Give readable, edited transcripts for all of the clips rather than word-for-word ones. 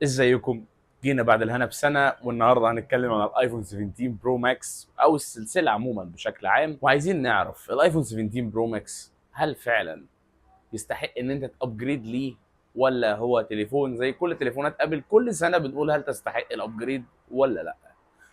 ازيكم؟ جينا بعد الهنا بسنه، والنهارده هنتكلم عن الايفون 17 Pro Max او السلسلة عموما بشكل عام، وعايزين نعرف الايفون 17 Pro Max هل فعلا يستحق ان انت ت upgrade ليه، ولا هو تليفون زي كل تليفونات ابل؟ كل سنة بنقول هل تستحق ال upgrade ولا لا،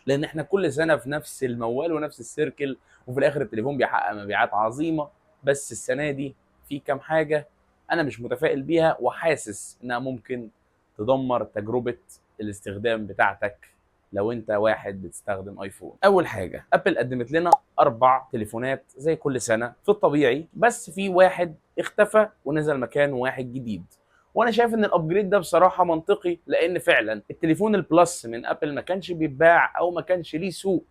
لان احنا كل سنة في نفس الموال ونفس ال circle، وفي الاخر التليفون بيحقق مبيعات عظيمه. بس السنة دي في كام حاجة انا مش متفائل بيها، وحاسس انها ممكن تدمر تجربه الاستخدام بتاعتك لو انت واحد بتستخدم ايفون. اول حاجه، ابل قدمت لنا اربع تليفونات زي كل سنة في الطبيعي، بس في واحد اختفى ونزل مكانه واحد جديد. وانا شايف ان ال upgrade ده بصراحة منطقي، لان فعلا التليفون ال Plus من ابل ما كانش بيتباع او ما كانش ليه سوق.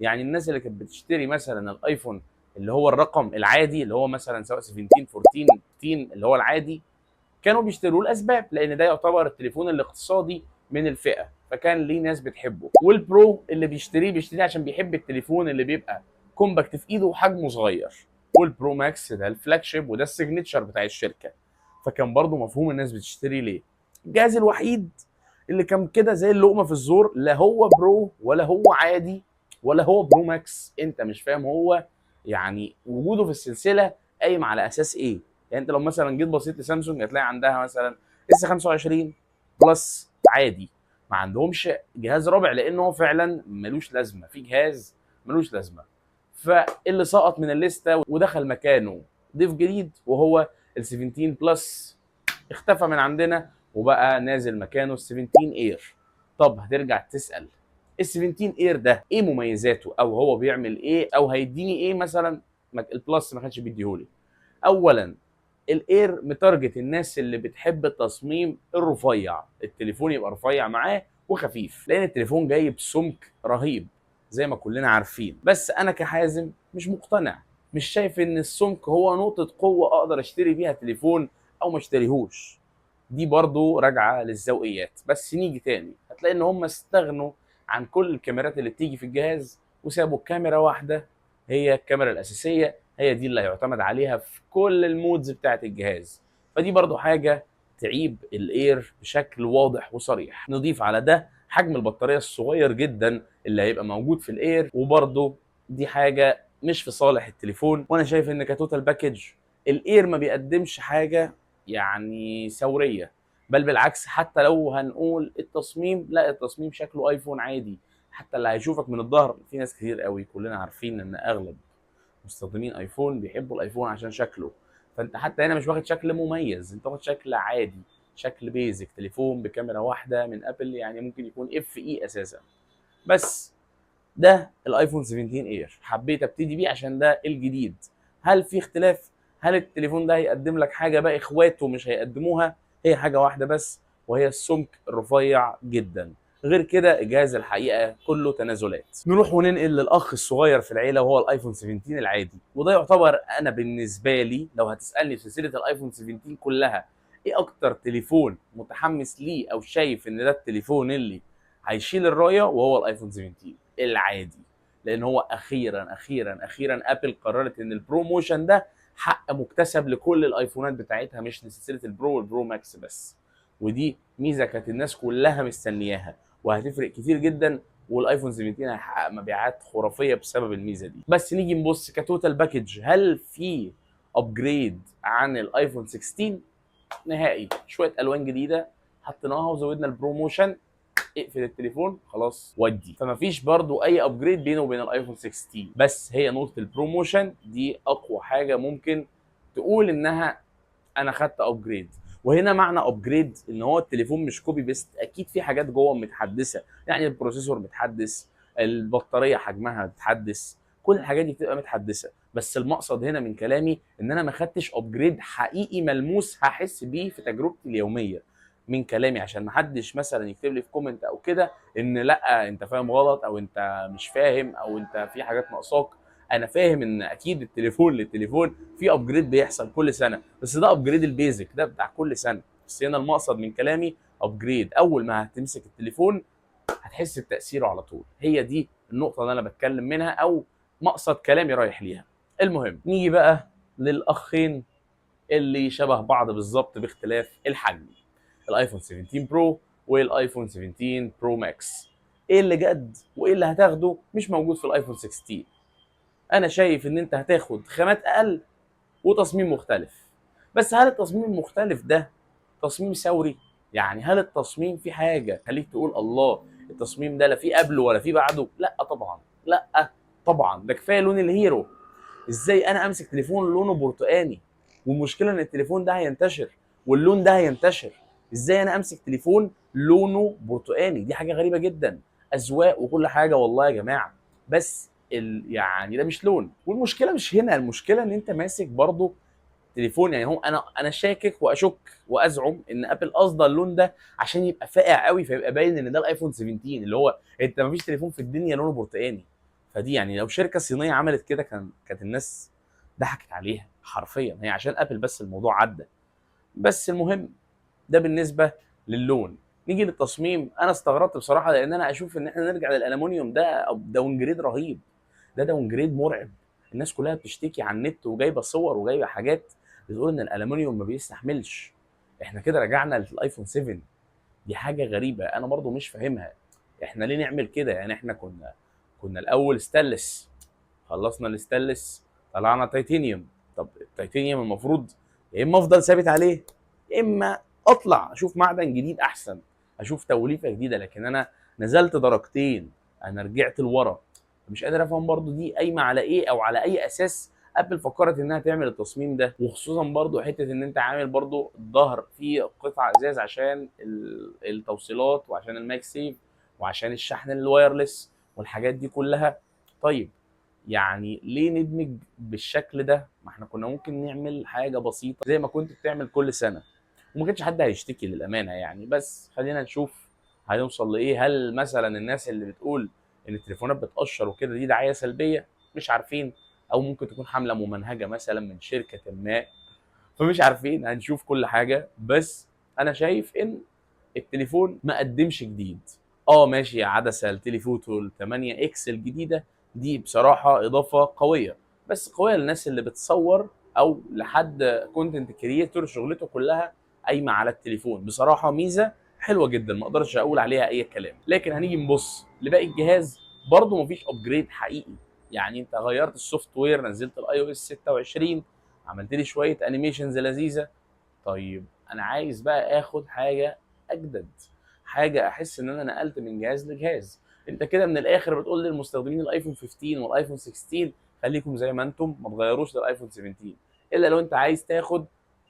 يعني الناس اللي كانت بتشتري مثلا الايفون اللي هو الرقم العادي، اللي هو مثلا سواء 17، 14، 15، اللي هو العادي، كانوا بيشتروه لاسباب، لان ده يعتبر التليفون الاقتصادي من الفئه، فكان ليه ناس بتحبه. وال Pro اللي بيشتريه بيشتريه عشان بيحب التليفون اللي بيبقى compact في ايده وحجمه صغير. وال Pro Max ده ال flagship وده ال signature بتاع الشركه، فكان برضو مفهوم الناس بتشتري ليه. الجهاز الوحيد اللي كان كده زي اللقمة في الزور، لا هو Pro ولا هو عادي ولا هو Pro Max، انت مش فاهم هو يعني وجوده في السلسلة قايم على اساس ايه. يعني انت لو مثلا جيت بصيت لسامسونج هتلاقي عندها مثلا S 25 Plus عادي، ما عندهمش جهاز رابع لانه هو فعلا ملوش لازمه، في جهاز ملوش لازمه. فاللي سقط من الليستة ودخل مكانه ضيف جديد وهو ال 17 Plus، اختفى من عندنا وبقى نازل مكانه ال 17 Air. طب هترجع تسال ال 17 Air ده ايه مميزاته، او هو بيعمل ايه، او هيديني ايه مثلا ال Plus ما كانش بيديهولي؟ اولا، ال Air متارجت الناس اللي بتحب التصميم الرفيع، التليفون يبقى رفيع معاه وخفيف، لان التليفون جاي بسمك رهيب زي ما كلنا عارفين. بس انا كحازم مش مقتنع، مش شايف ان السمك هو نقطة قوة اقدر اشتري بيها تليفون او ما اشتريهوش. دي برضو راجعة للذوقيات. بس نيجي تاني هتلاقي ان هم استغنوا عن كل الكاميرات اللي بتيجي في الجهاز وسابوا كاميرا واحدة هي الكاميرا الأساسية، هي دي اللي هيعتمد عليها في كل ال modes بتاعت الجهاز. فدي برضو حاجة تعيب ال Air بشكل واضح وصريح. نضيف على ده حجم البطارية الصغير جدا اللي هيبقى موجود في ال Air، وبرضو دي حاجة مش في صالح التليفون. وانا شايف ان ك total package ال Air ما بيقدمش حاجة يعني ثورية، بل بالعكس. حتى لو هنقول التصميم، لا، التصميم شكله ايفون عادي، حتى اللي هيشوفك من الظهر. في ناس كتير قوي، كلنا عارفين ان اغلب مستخدمين ايفون بيحبوا الايفون عشان شكله، فانت حتى هنا مش واخد شكل مميز، انت واخد شكل عادي، شكل basic، تليفون بكاميرا واحدة من ابل، يعني ممكن يكون FE اساسا. بس ده الايفون 17 Air، حبيت ابتدي بيه عشان ده الجديد. هل في اختلاف؟ هل التليفون ده هيقدم لك حاجة باقي اخواته مش هيقدموها؟ هي حاجة واحدة بس، وهي السمك الرفيع جدا. غير كده الجهاز الحقيقة كله تنازلات. نروح وننقل للاخ الصغير في العيلة وهو الايفون 17 العادي، وده يعتبر انا بالنسبة لي لو هتسالني في سلسلة الايفون 17 كلها ايه اكتر تليفون متحمس ليه او شايف ان ده التليفون اللي هيشيل الرايه، وهو الايفون 17 العادي، لان هو اخيرا اخيرا اخيرا ابل قررت ان ال ProMotion ده حق مكتسب لكل الايفونات بتاعتها، مش لسلسلة ال Pro وال Pro Max بس. ودي ميزة كانت الناس كلها مستنياها وهتفرق كتير جدا، والايفون 17 هيحقق مبيعات خرافية بسبب الميزة دي. بس نيجي نبص ك total package، هل في upgrade عن الايفون 16؟ نهائي. شوية الوان جديدة حطيناها وزودنا ال ProMotion، اقفل التليفون خلاص ودي. فما فيش برضو اي upgrade بينه وبين الايفون 16، بس هي نقطة ال ProMotion دي اقوى حاجة ممكن تقول انها انا خدت upgrade. وهنا معنى upgrade ان هو التليفون مش copy paste، اكيد في حاجات جوه متحدثه، يعني ال processor متحدث، البطارية حجمها متحدث، كل الحاجات دي بتبقى متحدثه. بس المقصد هنا من كلامي ان انا ما خدتش upgrade حقيقي ملموس هحس بيه في تجربتي اليومية. من كلامي عشان ما حدش مثلا يكتب لي في comment او كده ان لا انت فاهم غلط او انت مش فاهم او انت في حاجات ناقصاك. انا فاهم ان اكيد التليفون للتليفون في upgrade بيحصل كل سنه، بس ده upgrade ال basic ده بتاع كل سنه. بس هنا المقصد من كلامي upgrade اول ما هتمسك التليفون هتحس بتاثيره على طول. هي دي النقطة اللي انا بتكلم منها او مقصد كلامي رايح ليها. المهم نيجي بقى للاخين اللي شبه بعض بالظبط باختلاف الحجم، الايفون 17 Pro والايفون 17 Pro Max. ايه اللي جد وايه اللي هتاخده مش موجود في الايفون 16؟ انا شايف ان انت هتاخد خامات اقل وتصميم مختلف. بس هل التصميم المختلف ده تصميم ثوري؟ يعني هل التصميم في حاجة خليك تقول الله التصميم ده لا في قبله ولا في بعده؟ لا طبعا، لا طبعا. ده كفاية لون ال Hero. ازاي انا امسك تليفون لونه برتقاني؟ والمشكلة ان التليفون ده هينتشر واللون ده هينتشر. ازاي انا امسك تليفون لونه برتقاني؟ دي حاجة غريبة جدا. اذواق وكل حاجة والله يا جماعة، بس يعني ده مش لون. والمشكلة مش هنا، المشكلة ان انت ماسك برضه تليفون، يعني هو انا شاكك واشك وازعم ان ابل قصده اللون ده عشان يبقى فاقع قوي، فيبقى باين ان ده الايفون 17، اللي هو انت ما فيش تليفون في الدنيا لونه برتقاني. فدي يعني لو شركة صينية عملت كده كانت الناس ضحكت عليها حرفيا. هي عشان ابل بس الموضوع عدى. بس المهم ده بالنسبة للون. نيجي للتصميم. انا استغربت بصراحة، لان انا اشوف ان احنا نرجع للالومنيوم ده downgrade رهيب، ده downgrade مرعب. الناس كلها بتشتكي على النت وجايبه صور وجايبه حاجات بتقول ان الالومنيوم ما بيستحملش. احنا كده رجعنا للايفون 7. دي حاجة غريبة انا برضو مش فاهمها. احنا ليه نعمل كده؟ يعني احنا كنا الاول ستانلس، خلصنا الستانلس طلعنا تيتانيوم. طب التيتانيوم المفروض يا اما افضل ثابت عليه، يا اما اطلع اشوف معدن جديد احسن، اشوف توليفة جديدة. لكن انا نزلت درجتين، انا رجعت لورا. مش قادر افهم برضو دي قايمة على ايه او على اي اساس ابل فكرت انها تعمل التصميم ده. وخصوصا برضو حتة ان انت عامل برضو الظهر فيه قطع ازاز عشان التوصيلات وعشان ال MagSafe وعشان الشحن ال wireless والحاجات دي كلها. طيب يعني ليه ندمج بالشكل ده؟ ما احنا كنا ممكن نعمل حاجة بسيطة زي ما كنت بتعمل كل سنة وما كانش حد هيشتكي للامانة يعني. بس خلينا نشوف هنوصل لايه. هل مثلا الناس اللي بتقول ان التليفونات بتقشر وكده دي دعاية سلبية؟ مش عارفين، او ممكن تكون حمله ممنهجه مثلا من شركة ما، فمش عارفين. هنشوف كل حاجة. بس انا شايف ان التليفون ما قدمش جديد. ماشي، عدسة ال telephoto ال 8 X الجديدة دي بصراحة اضافه قوية، بس قوية للناس اللي بتصور او لحد content creator شغلته كلها قايمة على التليفون. بصراحة ميزة حلوة جدا، ما اقدرش اقول عليها اي كلام. لكن هنيجي نبص لباقي الجهاز برضه مفيش upgrade حقيقي. يعني انت غيرت ال software، نزلت ال iOS 26، عملت لي شوية animations لذيذة. طيب انا عايز بقى اخد حاجة اجدد، حاجة احس ان انا نقلت من جهاز لجهاز. انت كده من الاخر بتقول للمستخدمين الايفون 15 والايفون 16 خليكم زي ما انتم، ما تغيروش للايفون 17، الا لو انت عايز تاخد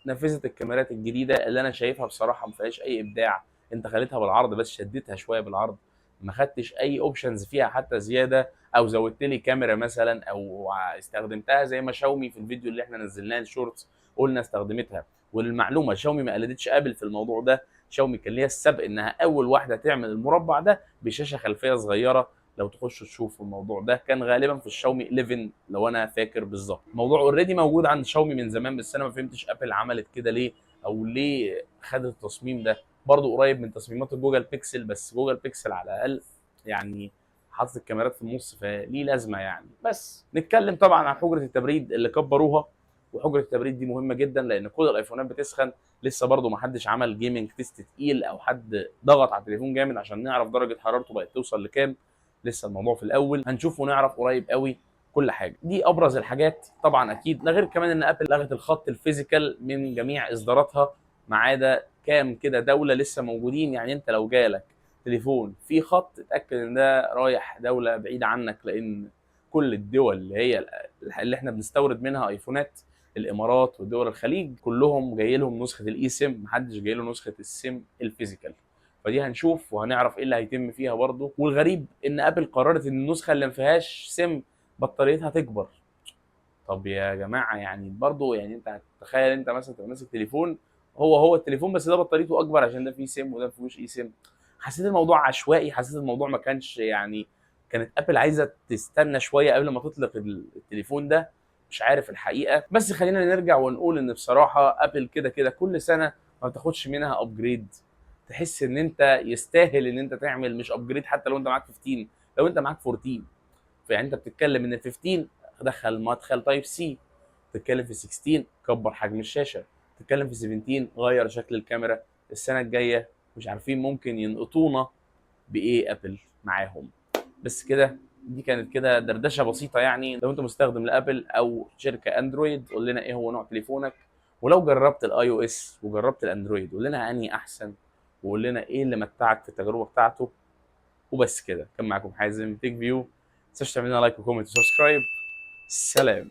نافذة الكاميرات الجديدة اللي انا شايفها بصراحة ما فيهاش اي ابداع. انت خليتها بالعرض بس، شدتها شوية بالعرض، ما خدتش اي options فيها حتى زيادة، او زودت لي كاميرا مثلا، او استخدمتها زي ما شاومي في الفيديو اللي احنا نزلناه ال shorts قلنا استخدمتها. وللمعلومه شاومي ما قلدتش ابل في الموضوع ده، شاومي كان ليها السبق انها اول واحدة تعمل المربع ده بشاشة خلفية صغيرة. لو تخشوا تشوفوا الموضوع ده كان غالبا في الشاومي 11 لو انا فاكر بالظبط. الموضوع already موجود عند شاومي من زمان، بس انا ما فهمتش ابل عملت كده ليه، او ليه خدت التصميم ده. برضو قريب من تصميمات جوجل بيكسل، بس جوجل بيكسل على الاقل يعني حاطط الكاميرات في النص فليه لازمه يعني. بس نتكلم طبعا عن حجره التبريد اللي كبروها، وحجره التبريد دي مهمة جدا لان كل الايفونات بتسخن. لسه برضو ما حدش عمل gaming test تقيل او حد ضغط على التليفون جامد عشان نعرف درجه حرارته بقت توصل لكام. لسه الموضوع في الاول، هنشوف ونعرف قريب قوي كل حاجة. دي ابرز الحاجات طبعا اكيد، ده غير كمان ان ابل لغت الخط ال physical من جميع اصداراتها ما عدا كام كده دولة لسه موجودين. يعني انت لو جالك تليفون فيه خط اتاكد ان ده رايح دولة بعيدة عنك، لان كل الدول اللي هي اللي احنا بنستورد منها ايفونات، الامارات ودول الخليج، كلهم جاي لهم نسخه ال eSIM، محدش جاي له نسخه ال SIM ال physical. فدي هنشوف وهنعرف ايه اللي هيتم فيها برضه. والغريب ان ابل قررت ان النسخة اللي ما فيهاش SIM بطاريتها تكبر. طب يا جماعة يعني برضه يعني انت تخيل انت مثلا تبقى ماسك تليفون هو التليفون بس ده بطاريته اكبر عشان ده فيه SIM وده ما فيهوش eSIM. حسيت الموضوع عشوائي، حسيت الموضوع ما كانش يعني، كانت ابل عايزه تستنى شوية قبل ما تطلق التليفون ده، مش عارف الحقيقة. بس خلينا نرجع ونقول ان بصراحة ابل كده كده كل سنة ما بتاخدش منها upgrade، تحس ان انت يستاهل ان انت تعمل مش upgrade حتى لو انت معاك 15، لو انت معاك 14. فيعني انت بتتكلم ان ال 15 دخل مدخل Type C، تتكلم في 16 كبر حجم الشاشة، تتكلم في 17 غير شكل الكاميرا، السنة الجاية مش عارفين ممكن ينقطونا بايه Apple معاهم. بس كده، دي كانت كده دردشة بسيطه. يعني لو انت مستخدم ل Apple او شركة Android، قول لنا ايه هو نوع تليفونك، ولو جربت ال iOS وجربت ال Android قول لنا انهي احسن، وقول لنا ايه اللي متعك في التجربة بتاعته. وبس كده، كان معاكم حازم Tech View. متنساش تعمل لنا like و comment و subscribe. سلام.